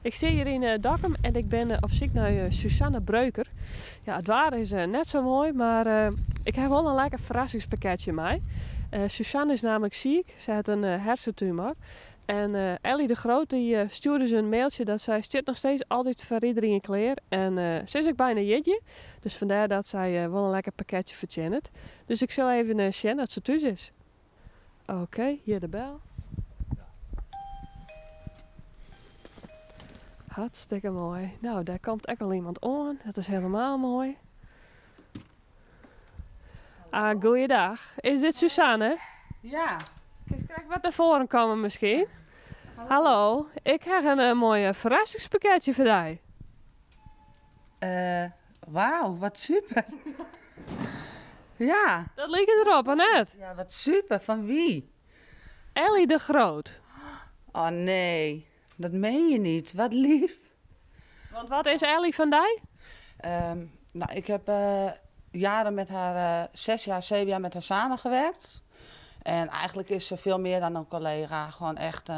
Ik stean hjir yn Dokkum en ik bin op syk nei Suzanne Breuker. Ja, it waar is net sa moai, mar ik ha wol in lekker ferrassingspakketsje mei. Suzanne is namelijk siik, se hat in hersentumor. En Elly de Groot dy stjoerde ús in mailtsje dat sy stiet noch steeds altyd foar iderien klear. En se is ek byna jierdei, dus fandêr dat sy wol in lekker pakketsje fertsjinnet. Dus ik sil even sjen oft se thús is. Oké, hjir de bel. Hartstikke moai. Nou, dêr komt ek al iemand oan. Dat is helemaal moai. Ah, goeiedag. Is dit Suzanne? Ja. Kinst krekt wat nei foaren komme miskien? Hallo, ik ha in moai ferrassingspakketsje foar dy. Wauw, wat super. Ja. Dat liket derop, of net? Ja, wat super. Fan wie? Elly de Groot. Oh nee, dat meen je niet. Wat lief. Want wat is Elly fan dy? Nou, ik heb jaren met haar, 6 jaar, 7 jaar met haar samengewerkt. En eigenlijk is ze veel meer dan een collega. Gewoon echt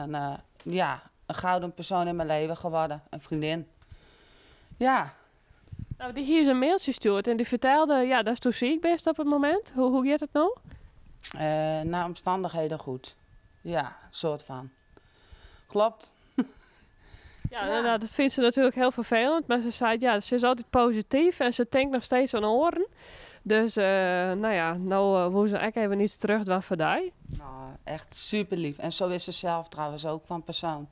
ja, een gouden persoon in mijn leven geworden. Een vriendin. Ja. Nou, dy hie ús in mailtsje stjoerd en dy fertelde, ja, datsto siik bist op it momint. Hoe giet it no? Naar omstandigheden goed. Ja, soort van. Klopt. Ja, nou, dat fynt se natuerlik hiel ferfelend, mar se sei, ja, se is altyd posityf en se tinkt noch steeds oan oaren. Dus, no ja, no woe se ek even yts terug dwaan foar dy. Nou, echt super lief. En zo is ze zelf trouwens ook van persoon.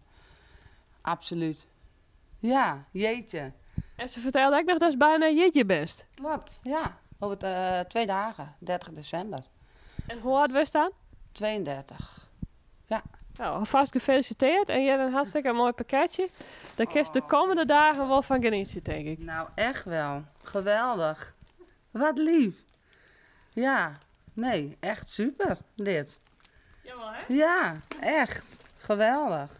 Absoluut. Ja, jeetje. En se fertelde ek noch datst byna jierdei bist. Klopt, ja. Over 2 dagen, 30 december. En hoe âld wurdst dan? 32. Ja. Nou, alfêst gefelisitearre en je in hartstikke moai pakketsje. Dêr kinst de kommende dagen wol fan genietsje, tink ik. Nou, echt wel. Geweldig. Wat lief. Ja, nee, echt super, dit. Jawel, hè? Ja, echt. Geweldig.